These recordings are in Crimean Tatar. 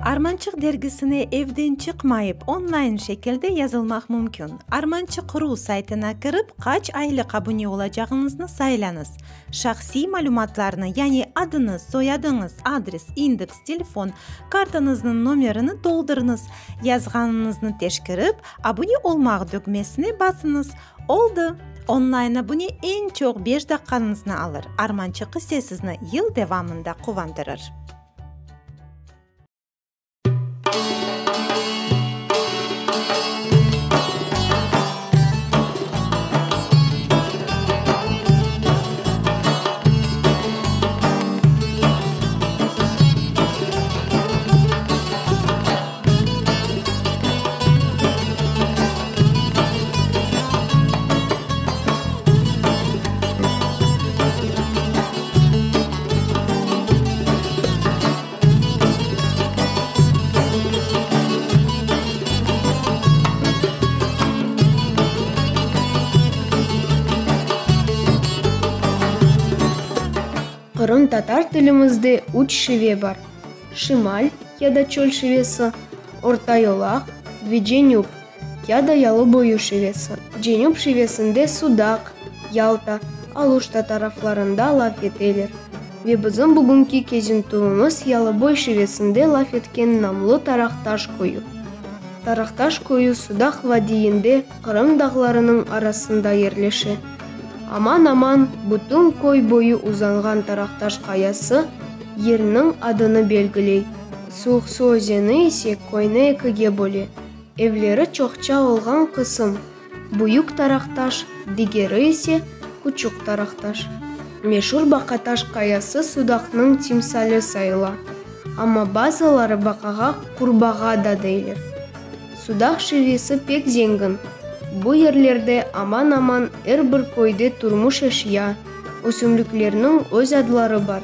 Armançıq dergisine evden çıqmayıp, online şekilde yazılmaq mümkün. Armançıq ru saytına kirip, qaç aylıq abune olacağıñıznı saylañız. Şahsiy malümatlarnı, yani adıñız, soyadıñız, adres, indeks, telefon, kartañıznıñ nomerini toldurıñız. Yazğanıñıznı teşkerip, Abune olmaq dögmesine basıñız. Oldı! Online abune eñ çoq beş daqqañıznı alır, Armançıq ise sizni yıl devamında quvandırır. Qırımtatar tilimizde üç şive bar, şimal ya da çöl şivesi, orta yolaq ve cenüp ya da yalıboyu şivesi. Cenüp şivesinde Sudaq, Yalta, Aluşta taraflarında laf eteler ve bizim bugünki kezintüvimiz yalıboy şivesinde laf etken namlı Taraqtaş köyü. Taraqtaş köyü Sudaq vadiyinde Qırım dağlarınıñ arasında yerleşe. Aman-aman bütün köy boyu uzanğan Taraqtaş qayası yerniñ adını belgiley. Suvuqsu özeni ise köyni ekige böle, evleri çoqça olğan qısım, Büyük Taraqtaş, digeri ise, Küçük Taraqtaş. Meşur Baqataş qayası Sudaqnıñ timsali sayıla, amma bazıları baqağa qurbağa da deyler. Sudaq şivesi pek zengin. Bu yerlerde aman-aman er bir köyde turmuş eşya, ösümliklerniñ öz adları bar.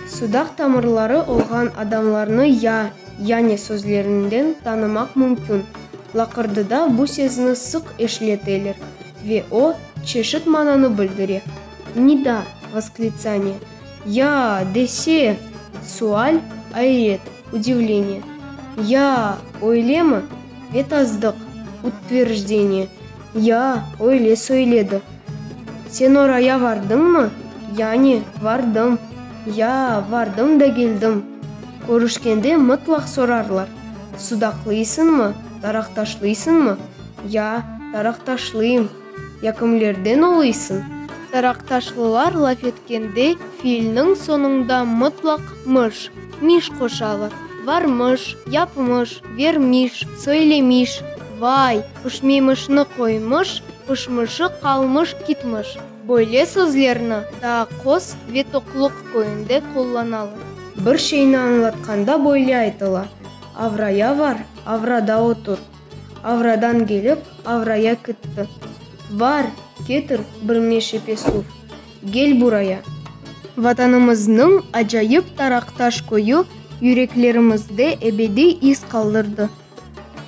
Sudaq tamırları olğan adamlarnı ya, yani sözlerinden tanımaq mümkün. Laqırdıda bu sezni sıq eşleteler ve o, çeşit mananı bildire, nida, vosklitsaniye, ya, dese, sual, ayret, udivleniye, ya, öylemi, ve tasdıq, utverjdeniye, ya, öyle söyledi. Sen oraya vardıñmı? Yani, vardım. Ya, vardım da keldim. Körüşkende mıtlaq sorarlar, Sudaqlıysıñmı, Taraqtaşlıysıñmı? Ya, Taraqtaşlıyım. Ya kimlerden oluysıñ? Taraqtaşlılar laf etkende fiilniñ soñunda mıtlaq mış, miş qoşalar, varmış, yapmış, vermiş, söylemiş, vay, pişmemişni qoymış, pişmişi qalmış kitmiş. Böyle sözlerni daa Qoz ve Toqluq köyünde qullanalar. Bir şeyni añlatqanda böyle aytıla, Avraya var, avrada otur. Avradan kelip, avraya kitti. Var, ketir bir meşepe suv. Gel buraya. Vatanımıznıñ acayip Taraqtaş köyü yüreklerimizde ebediy iz qaldırdı.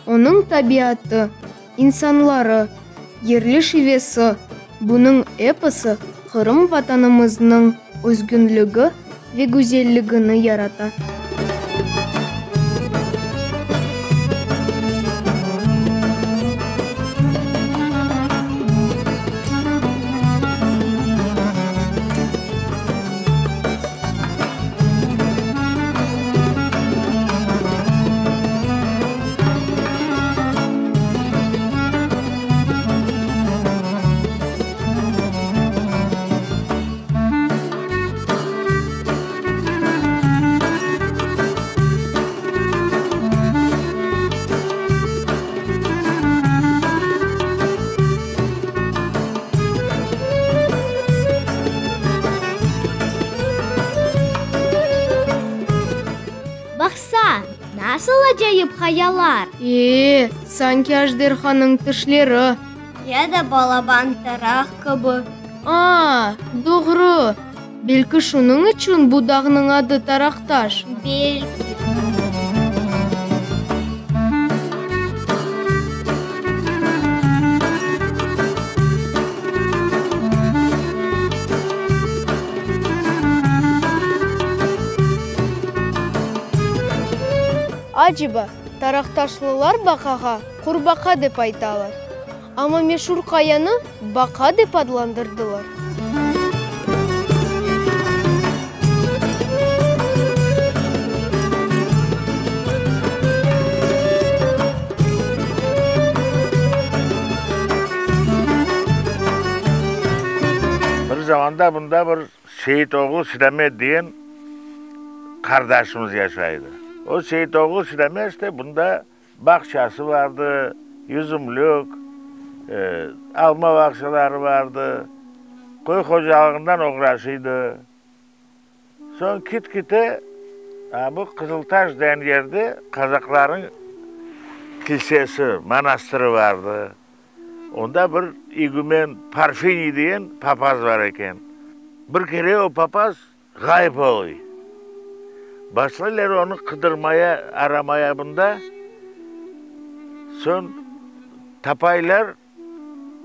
Onıñ tabiatı, insanları, yerli şivesi, bunıñ episi Qırım Vatanımıznıñ özgünligi ve güzelligini yarata. Baqsa, nasıl acayip qayalar! E, sanki ajderhanıñ tişleri. Ya da balaban taraq kibi. A, doğru! Belki şunıñ içün bu dağnıñ adı Taraqtaş? Belki. Aceba, taraqtaşlılar baqağa qurbaqa dep aytalar, amma meşur qayanı baqa dep adlandırdılar. Bir zamanda bunda bir Seyit oğlu Sidamet diyen qardaşımız yaşaydı. O Seyit oğlu Sidamet işte bunda bağçası vardı, yüzümlük, alma bağçaları vardı, köy hocalığından oğraşıydı. Soñ kit-kite bu Qızıltaş degen yerde qazaqlarnıñ kilsesi, manastırı vardı. Onda bir igumen Parfeniy degen papaz bar eken. Bir kere o papaz ğayıp oluy. Başlaylar onı qıdırmaya, aramaya bunda. Soñ tapaylar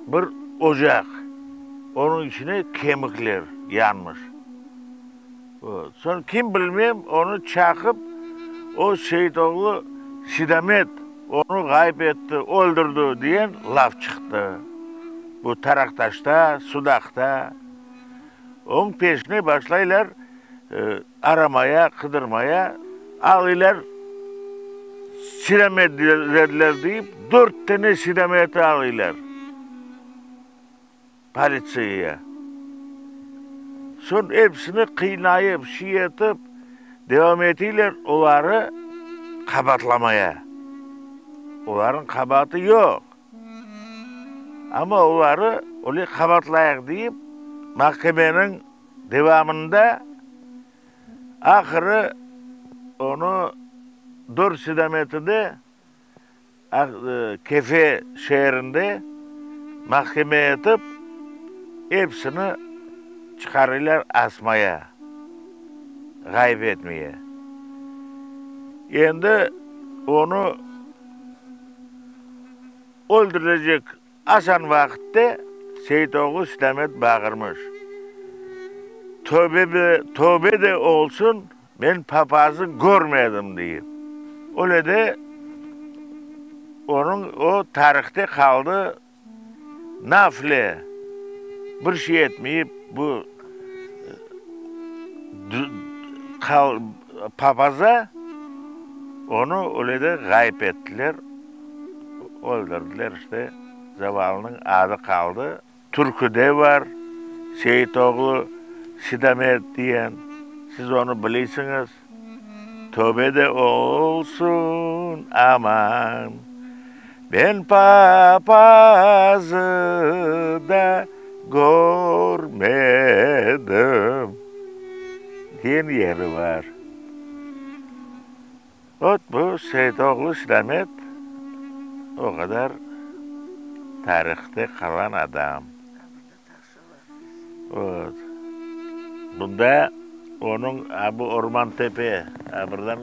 bir ocaq, onıñ içine kemikler yanmış. Soñ kim bilmem, onı çaqıp, o Seit oğlu Sidamet onı ğayıp etti, öldürdi, diyen laf çıqtı. Bu Taraqtaşta, Sudaqta. Onıñ peşine başlaylar aramaya, qıdırmaya. Alıylar, Sidamet dediler deyip, dört tane Sidameti alıylar. Politsiyaya. Soñ episini qıynayıp, şiy etip, devam etiyler oları qabaatlamaya. Olarnıñ qabaatı yoq. Amma oları öyle qabaatlayıq deyip, mahkemeniñ devamında ahırı onı dört sidametide Kefe şeerinde mahkeme etip, episini çıqarıylar asmaya, ğayıp etmeye. Endi onı öldürecek Asan vaqıtte Seit oğlu Sitamet bağırmış, Tövbe de, tövbe de olsun, men papazı körmedim, deyip. Öyle de onıñ o tarihte qaldı, nafile bir şey etmeyip bu papaza onı öyle de ğayıp ettiler. Öldürdiler işte, zavallınıñ adı qaldı. Türküde bar, Seit oğlu Sidamet diyen, siz onı bilisiñiz. Tövbe de olsun, aman, ben papazı da körmedim, diyen yeri bar. Ot, bu Seytoğlu Sidamet o qadar tarihte qalan adam. Ot, bunda onıñ, a bu Ormantepe, a birden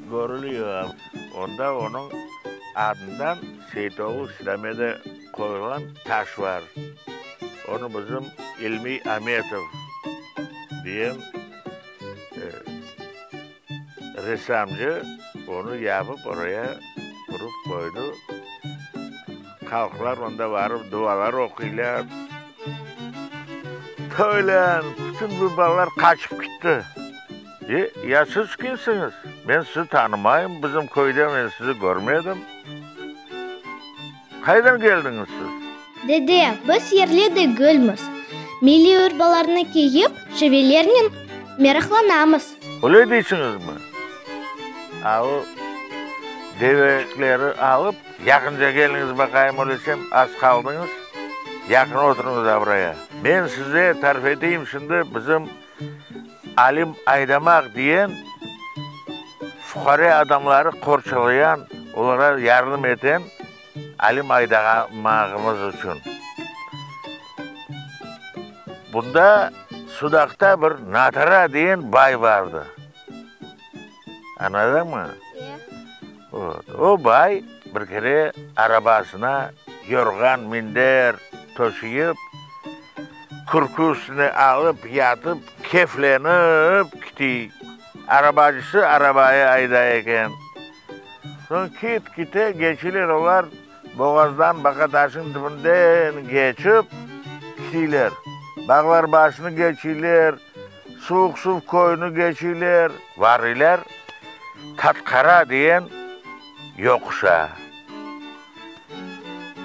körülüyor, onda onıñ adından Seytoğlu Sidamede qoyulğan taş bar. Onı bizim İlmiy Ametov diyen Ressamcı onı yapıp oraya qurıp qoydı. Halqlar onda barıp dualar oquylar. Toylan, bütün bu balalar qaçıp kitti. E, ya siz kimsiñiz? Men sizi tanımayım, bizim köyde men sizi körmedim. Qaydan keldiñiz siz? Dede, biz yerli degilmiz. Milliy urbalarnı kiyip, şivelernen meraqlanamız. Öyle deysiñizmi? A o deveçikleri alıp, yaqınca keliñiz baqayım ölesem, az qaldıñız. Yaqın oturıñız abraya. Men size tarif eteyim şimdi bizim Alim Aydamaq diyen fuqare adamları qorçalayan, olara yardım eten Alim Aydamağımız içün. Bunda Sudaqta bir Natara diyen bay bardı. Añladıñmı? O bay bir kere arabasına yorğan, minder töşeyip, kürkü üstüne alıp yatıp, keflenip kitiy. Arabacısı arabayı ayday eken. Soñ kit-kite geçiler olar, boğazdan Baqataşnıñ tübünden geçip kitiyler. Bağlarbaşını geçiyler, Suvuqsuv köyüni geçiyler. Varıylar Tatqara diyen yoquşa.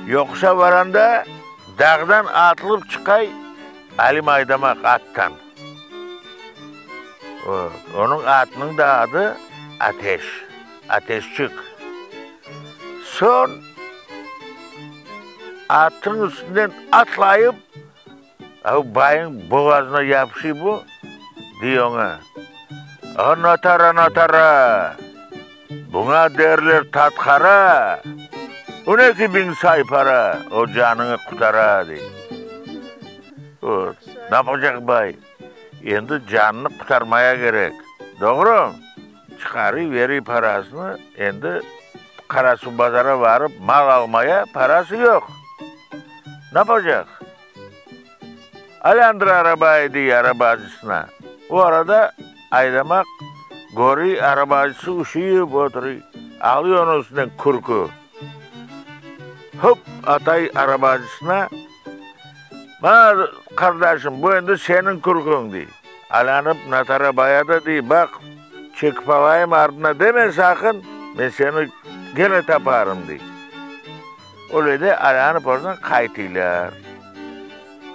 Yoquşa varanda dağdan atılıp çıqay Alim Aydamaq attan. Onıñ atınıñ da adı Ateş, Ateşçik. Soñ atınıñ üstünden atlayıp, bayıñ boğazına yapışıy bu, dey oña, A, notara, notara, buña derler tatqara, 12 biñ say para, o canıñı qutara, dey. Napacaq bay? Endi canını qutarmaya kerek. Doğru? Çıqarıy, veriy parasını, endi Qarasuvbazara varıp mal almaya parası yoq. Napacaq? Aylandır arabayı, dey arabacısına. O arada aydamaq körüy, arabacısı üşüyip oturuy. Alıy onıñ üstünden kürkü. Hop, atay arabacısına. Mana, qardaşım, bu endi seniñ kürküñ, dey. Aylanıp notara baya da dey, baq, çekip alayım ardına deme saqın, men seni kene taparım, dey. Öyle de aylanıp oradan qaytıylar.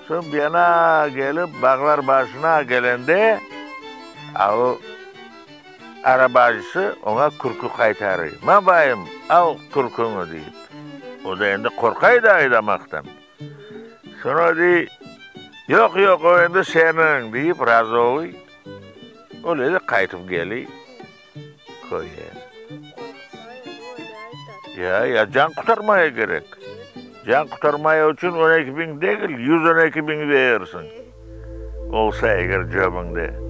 Soñ bu yana kelip, bağlar başına kelende, a o arabacısı oña kürkü qaytarıy. Ma, bayım, al kürküñi, deyip. O da endi qorqay da aydamaqtan. Soñra dey, Yoq, yoq, o endi seniñ, deyip razı oluy. Öyle de qaytıp keliy köye. Ya, ya, can qurtarmaya kerek. Can qurtarmaya içün 12 biñ degil, 112 biñ berirsiñ. Olsa eger cöbüñde.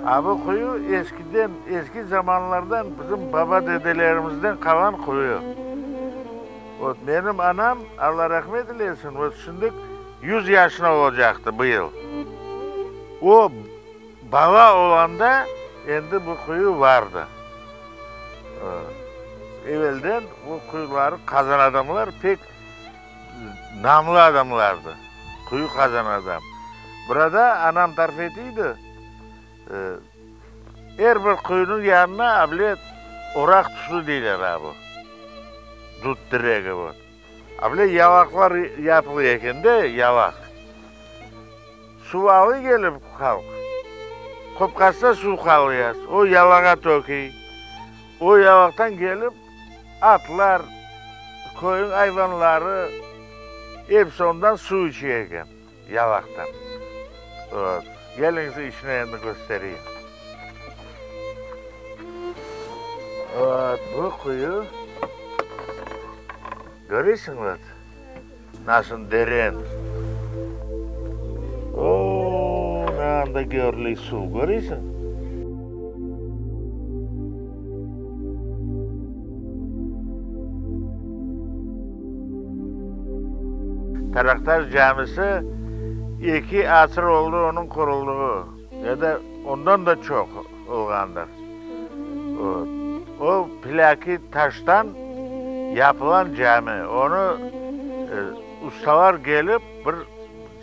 A bu quyu eskiden, eski zamanlardan bizim baba-dedelerimizden qalan quyu. Vot, menim anam, Alla rahmet eylesin, vot şimdi 100 yaşına olacaqtı bu yıl. O bala olanda endi bu quyu vardı. Evelden bu quyuları qazan adamlar pek namlı adamlardı, quyu qazan adam. Burada anam tarif etiydi, er bir quyunıñ yanına able oraq tüsü deyler a bu, dut diregi vot. Able yalaqlar yapılı eken de, yalaq. Suv alıy kelip halq, qopqasına suv qalıyaz, o yalağa töküy. O yalaqtan kelip atlar, köyüñ ayvanları, episi ondan suv içe eken, yalaqtan. Vot, keliñiz içine endi köstereyim. Vot, bu quyu, köresiñ, vot, nasıl deren. O, anda körüley suv, köresiñ? Taraqtaş camisi eki asır oldı onıñ quruldığı, ya da ondan da çoq olğandır. O plâki taştan yapılan cami. Onı ustalar kelip, bir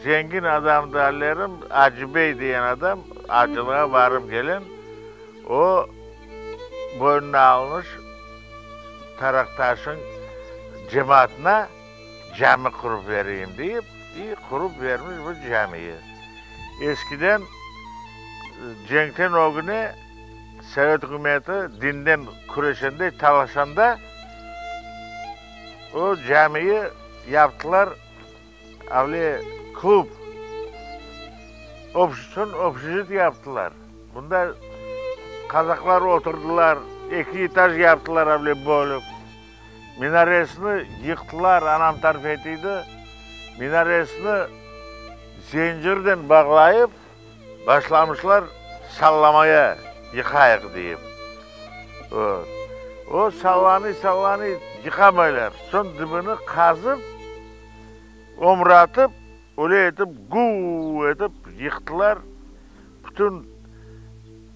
zengin adam derlerim, Acı-bey degen adam, acılığa barıp kelen, o boynuna almış Taraqtaşnıñ cemaatına cami qurıp bereyim deyip, i qurıp bermiş bu camiyi. Eskiden, cenkten ögüne Sovet ükümeti dinden küreşende, talaşanda o camiyi yaptılar avle klub, soñ obşejit yaptılar. Bunda qazaqlar oturdılar, eki etaj yaptılar avle bölip. Minaresini yıqtılar, anam tarif etiydi, minaresini. Zencirden bağlayıp, başlamışlar sallamaya, yıqayıq deyip. O, o sallanıy-sallanıy, yıqamaylar. Soñ dibini qazıp, omratıp, öyle etip, guv etip yıqtılar. Bütün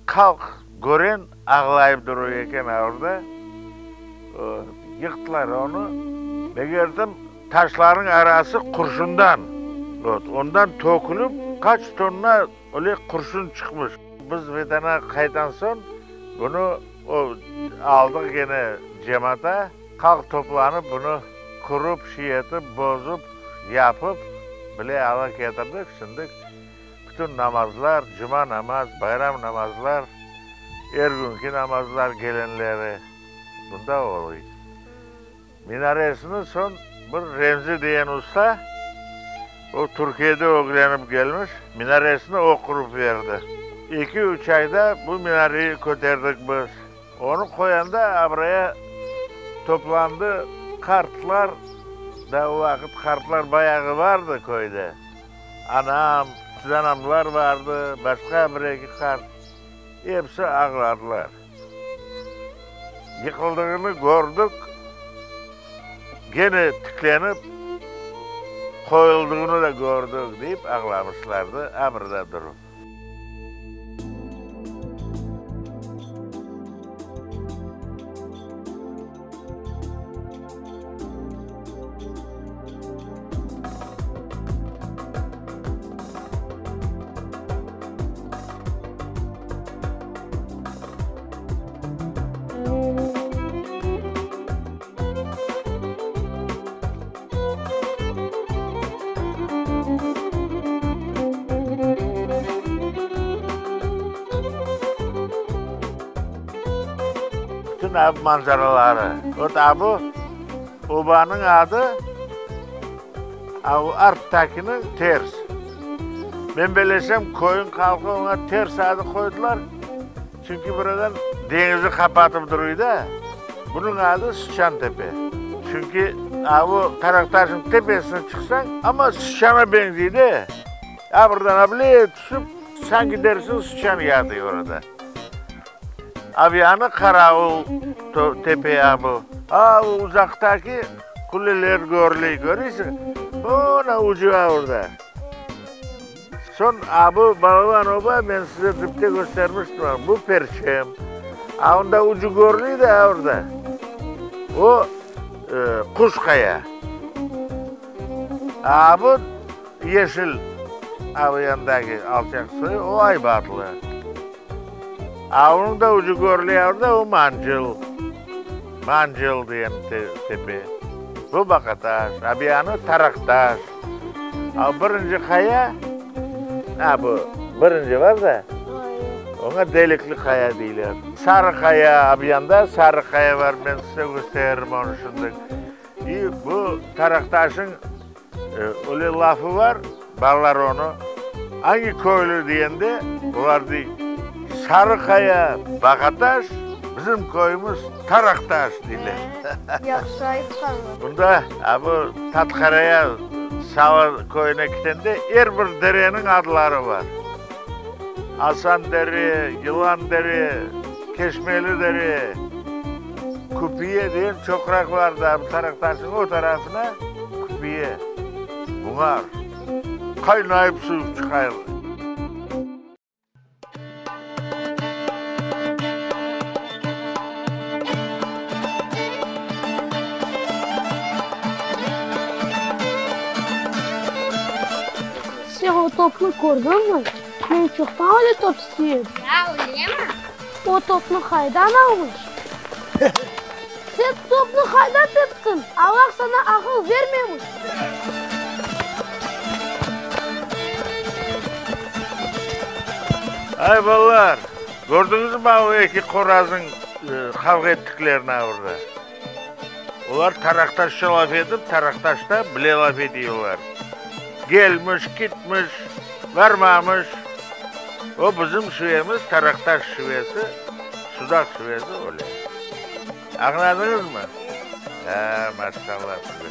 halq kören, ağlayıp duruy eken orada. Yıqtılar onı. Megertim, taşlarnıñ arası qurşundan, vot, ondan tökülip, qaç tonna öyle qurşun çıqmış. Biz Vetana qaytan soñ, bunı o, aldıq gene cemata, halq toplanıp, bunı qurıp, şey etip, bozıp, yapıp, bile ala ketirdik. Şimdi Bütün namazlar, cuma namaz, bayram namazlar, er künki namazlar gelenleri bunda oluy. Minaresini soñ bir Remzi degen usta, o Türkiyede ögrenip gelmiş, minaresini o qurıp berdi. Eki-üç ayda bu minareyi köterdik biz. Onı qoyanda abraya toplandı qartlar, daa o vaqıt qartlar bayağı vardı köyde. Anam, tizanamlar bardı, başqa bir-eki qart, episi ağladılar. Yıqıldığını kördik, gene tiklenip qoyuldığını da kördik, deyip ağlamışlardı abrada durıp. Bütün av manzaraları. Vot a bu obanıñ adı, a bu arttakiniñ ters. Men belesem, köyüñ halqı oña ters adı qoydılar, çünki buradan deñizni qapatıp duruy da. Bunıñ adı Sıçan tepe. Çünki a bu Taraqtaşnıñ tepesine çıqsañ, amma sıçana beñziy de. A buradan a bile tüşip, sanki dersiñ sıçan yatıy orada. Avyanı Qaravul tepe a bu. A o uzaqtaki quleler körüley, köreysiñ? Ona ucu a orada. Soñ a bu Balaban oba, men size dipte köstermiştim, bu Perçem. A onda ucu körüley de a orada. O Quş Qaya. A bu yeşil a bu yandaki alçaq soyu, o Aybatlı. A onıñ da ucu körüley orada, o Mancıl, Mancıl degen tepe. Bu Baqataş, a bu yanı Taraqtaş. A birinci qaya, a bu birinci bar da, oña Delikli qaya deyler. Sarı qaya, a bu yanda Sarı qaya bar, men size kösteririm onı şimdi. İ bu Taraqtaşnıñ Öyle lafı bar, balalar onı angi köylü degende, olar dey, Sarıqaya, Bağataş, bizim köyümiz Taraqtaş, deyler. Yahşı aytqanlar. Bunda a bu Tatqaraya Salı köyüne ketende er bir dereniñ adları bar. Asan dere, Yılan dere, Keşmeli dere, Küpiye degen çoqraq bar da bu Taraqtaşnıñ o tarafına. Küpiye, buñar, qaynayıp suv çıqayır. Sen o topnı kördiñmi? Men çoqtan öyle top istey edim. Ya, öylemi? O topnı qaydan almış? Sen topnı qaydan teptiñ? Allah saña aqıl vermemiş. Ay, balalar, kördiñizmi o eki qoraznıñ qavğa ettiklerini avurda? Olar taraqtaşça laf etip, taraqtaşta bile laf ediyorlar. Gelmiş, kitmiş, varmamış. O bizim şivemiz, Taraqtaş şivesi, Sudaq şivesi öyle. Añladıñızmı? Ha, maşallah size.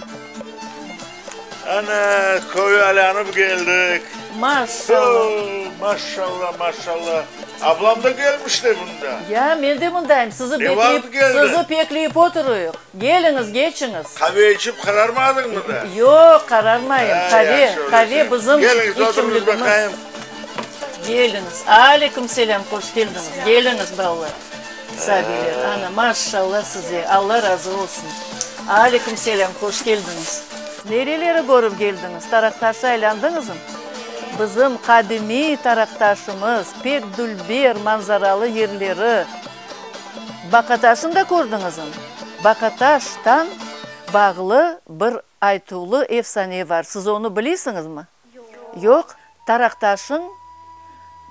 Ana, köyü aylanıp keldik. Maşallah. Maşallah, maşallah. Ablam da kelmiş de bunda. Ya, men de mındayım. Sizi Ne vaqıt bekleyip, keldi? sizi bekleyip oturuyıq. Keliñiz, keçiñiz. Qave içip qararmadıñmı da? Yoq, qararmayım. Ha, Qave, yahşı qave öylese. bizim Keliñiz, oturıñız içimligimiz. baqayım. Keliñiz. Aleyküm selâm, hoş keldiñiz. Keliñiz, balalar, sabiyler. Ana, maşallah size, Alla razı olsun. Aleyküm selâm, hoş keldiñiz. Nereleri körip keldiñiz? Taraqtaşı aylandıñızm? Bizim qadimiy Taraqtaşımız, pek dülber manzaralı yerleri. Baqataşnı da kördiñizm? Baqataştan bağlı bir aytuvlı efsane bar. Siz onı bilesiñizmi? Yoq. Taraqtaşıñ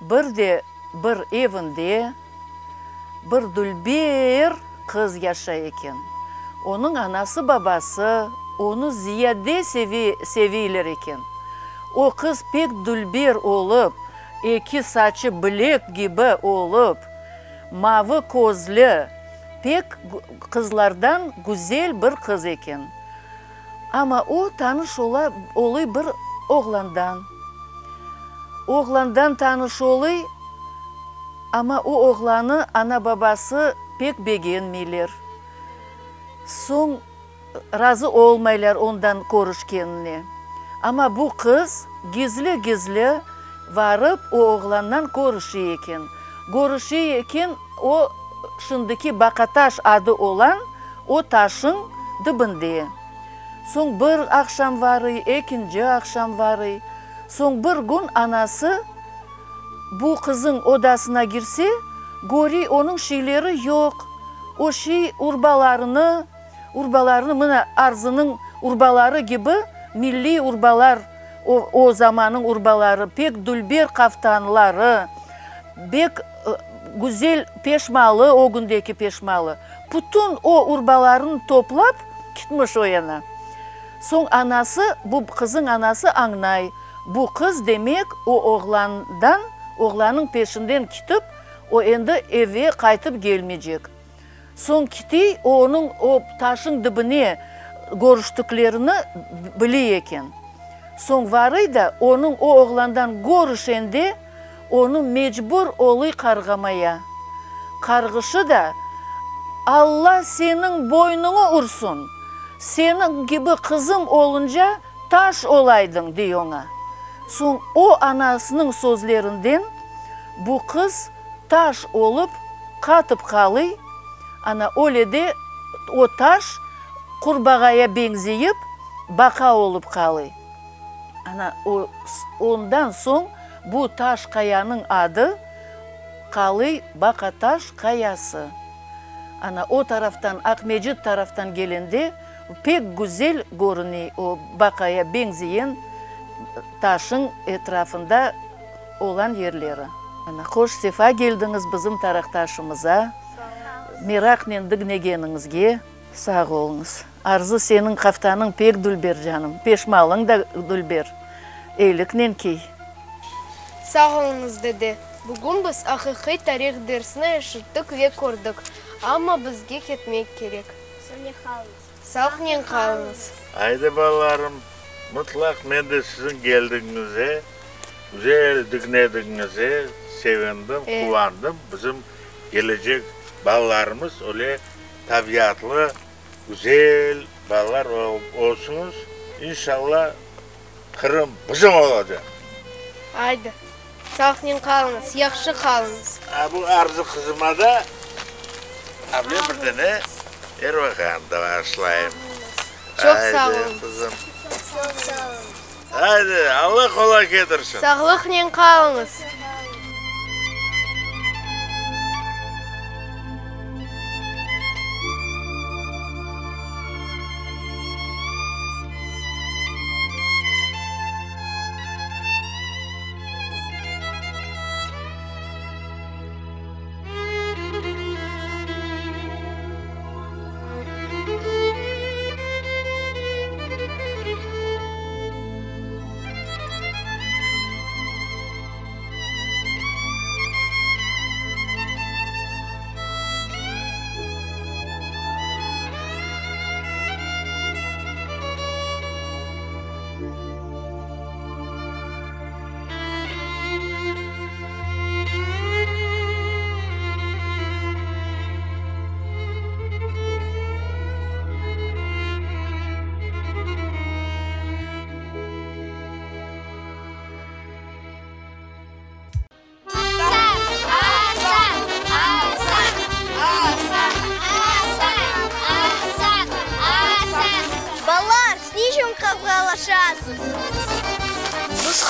bir de bir evinde bir dülber qız yaşay eken. Onıñ anası-babası onı ziyade seveyler eken. O qız pek dülber olıp, eki saçı bilek kibi olıp, mavı közlü, pek qızlardan güzel bir qız eken. Amma o tanış ola, oluy bir oğlandan. Oğlandan tanış oluy, amma o oğlanı ana-babası pek begenmeyler. Soñ razı olmaylar ondan körüşkenine. Amma bu qız gizli-gizli varıp o oğlandan körüşe eken. Körüşe eken, o şimdiki Baqataş adı olan O taşıñ dibinde. Soñ bir aqşam varıy, ekinci aqşam varıy. Soñ bir kün anası bu qızıñ odasına kirse, köriy onıñ şeyleri yoq. O şey urbalarını, urbalarını mına Arzınıñ urbaları kibi milliy urbalar, o, o zamannıñ urbaları, pek dülber qaftanları, bek güzel peşmalı, o kündeki peşmalı. Bütün o urbalarını toplap kitmiş o yana. Soñ anası, bu qızıñ anası añnay, bu qız demek o oğlandan, oğlannıñ peşinden kitip, o endi eve qaytıp kelmeycek. Soñ kitiy, o onıñ o taşıñ dibine körüştiklerini biley eken. Soñ varıy da, onıñ o oğlandan körüşende, Onı mecbur oluy qarğamaya. Qarğışı da, Alla seniñ boynuñı ursun, seniñ kibi qızım olunca taş olaydıñ, dey oña. Soñ o anasınıñ sözlerinden bu qız taş olıp qatıp qalıy, ana öyle de o taş qurbağaya beñzeyip baqa olıp qalıy. Ana, o, ondan soñ bu taş qayanıñ adı qalıy Baqataş qayası. Ana, o taraftan, Aqmecit taraftan kelende pek güzel körüney o baqaya beñzeyen taşıñ etrafında olan yerleri. Ana, hoş sefa keldiñiz bizim taraqtaşımıza, meraqnen diñlegeniñizge. Sağ oluñız. Arzı, seniñ qaftanıñ pek dülber, canım. Peşmalıñ da dülber. Eyliknen kiy. Sağ oluñız, dede. Bugün biz aqiqiy tarih dersini eşittik ve kördik. Amma bizge ketmek kerek. Sağlıqnen qalıñız. Aydı, balalarım, mıtlaq men de siziñ keldigiñize, güzel diñledigiñize sevindim, quvandım. Bizim kelecek balalarımız öyle Tabiatlı, güzel balalar olsunız, inşalla Qırım bizim olacaq. Aydı, sağlıqnen qalıñız, yahşı qalıñız. A bu Arzı qızıma da able bir dene Erbakan da bağışlayım. Çoq sağ oluñız. Aydı, qızım. Aydı, Alla qolay ketirsin. Sağlıqnen qalıñız.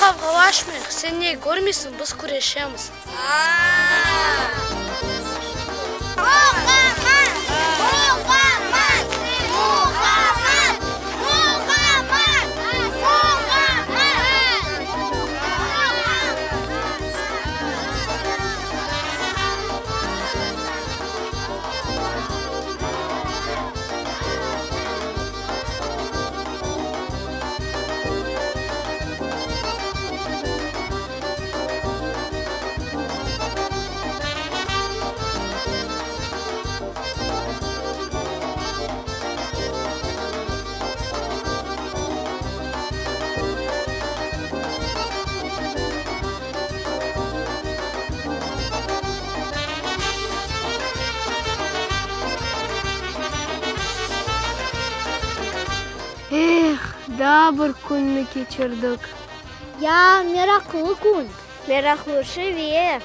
qavğalaşmayıq, sen ne körmeysiñ, biz küreşemiz. Eh, daa bir künni keçirdik. Ya, meraqlı kün. Meraqlı şive.